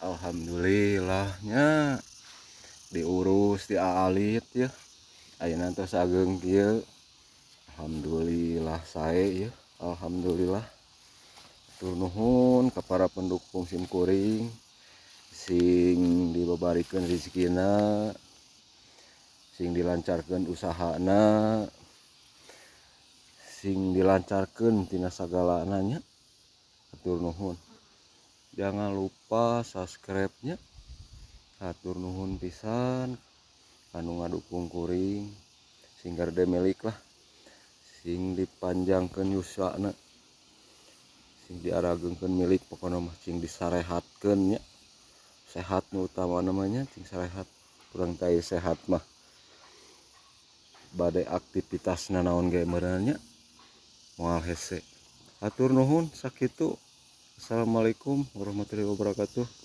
Alhamdulillahnya diurus dialit ya, ayeuna tos ageng kieu. Alhamdulillah sae ya, alhamdulillah. Hatur nuhun ka para pendukung sim kuring, sing dibabarikeun rezekina, sing dilancarkeun usahana, sing dilancarkeun tina sagalana nya. Hatur nuhun, jangan lupa subscribe nya. Hatur nuhun pisan anu ngadukung kuring, sing garede milik lah, sing dipanjangkeun yuswana, sing diaragengkeun milik, pokona mah sing disarehatkeun nya. Sehat nu utama namanya, sing sarehat. Kurang teu sehat mah bade aktivitas nanaon ge meureun nya moal hese. Hatur nuhun, sakitu. Assalamualaikum warahmatullahi wabarakatuh.